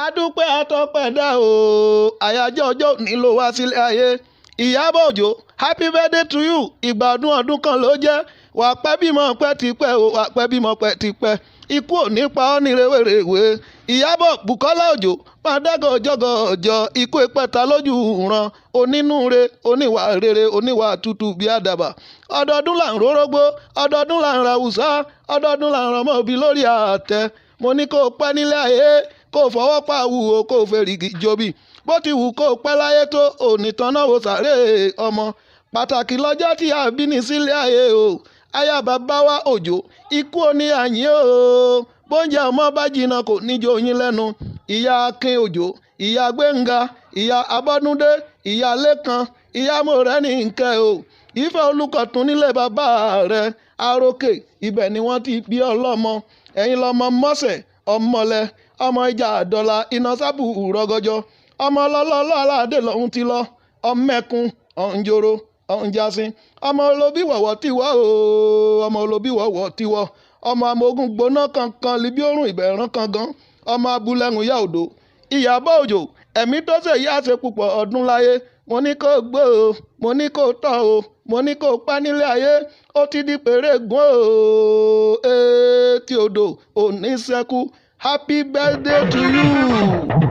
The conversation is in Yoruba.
Adúpẹ́ àtọpẹ́dá o. Àyájọ́ ọjọ́ òní ló wá sílé ayé. Ìyábọ̀ Òjó, happy birthday to you. Ìgbà ọdún ọdún kan ló jẹ́. Wà pẹ́ bímọ pẹ́ ti pẹ́ o, wà pẹ́ bímọ pẹ́ ti pẹ́. Ikú ò ní pa ọ́ ní rèwerèwe. Ìyábọ̀ Bùkọ́lá Òjó máa dẹ́gọ̀ jọgọ̀ ọjọ́ ikú ìpẹ́ta lójú ìran. Onínúure, oníwà rere, oníwà tútù bí àdàbà. Ọdọọdún là ń rórógbó, ọdọọdún là ń ra àwùsá, ọdọọdún là ń rọmọ òbí lórí àtẹ. Mo ní kó o pẹ́ nílé ayé, kó o fọwọ́ pa àwùwò, kó o fèrìgì jobi. Bó ti wù kó o pẹ́ láyé tó, òní tán náà wò sàárè ọmọ. Pàtàkì lọ́jọ́ tí a bí ní sílé ayé o. Aya bàbá wa Òjó, ikú òní àyín o. Bóúnjẹ ọmọ bá jìnnà kò ní jó yín lẹ́nu. Ìyá Akin Òjó, ìyá Gbénga, ìyá Abọ́dúndé, ìyá Lékan, ìyá Mọ̀rẹ́ni nkẹ́ o. Ìfẹ́ Olùkọ̀tún nílé bàbá rẹ̀ Arókè, ibẹ̀ ni wọ́n ti bí ọlọ́mọ. Ẹ̀yin lọmọ mọ́sẹ̀ ọmọlẹ̀, ọmọ ìjà àdọ́là iná sábù rọgọjọ. Ọmọ ọlọ́lọ́lọ́ aládé lọ́hún ti lọ. Ọmẹkùn ọ̀njọ́rọ̀ ọ̀njàsìn. Ọmọ olóbí wọ̀wọ̀ tiwọ́ o. Ọmọ olóbí wọ̀wọ̀ tiwọ́. Ọmọ amógún gbóná kankan libi òrùn ìbẹ̀rán kan gan. Ọmọ abúlẹ̀hùn yá odò. Ìyábọ̀ Òjó, ẹ̀mí tó ṣe yá ṣe púpọ̀ ọdún láyé. Mo ní kó gbó o, mo ní kó tọ́ o, mo ní kó pa nílé ayé. Ó ti di pèrègùn o. Etí odò ò ní sẹ́kù. Happy birthday to you.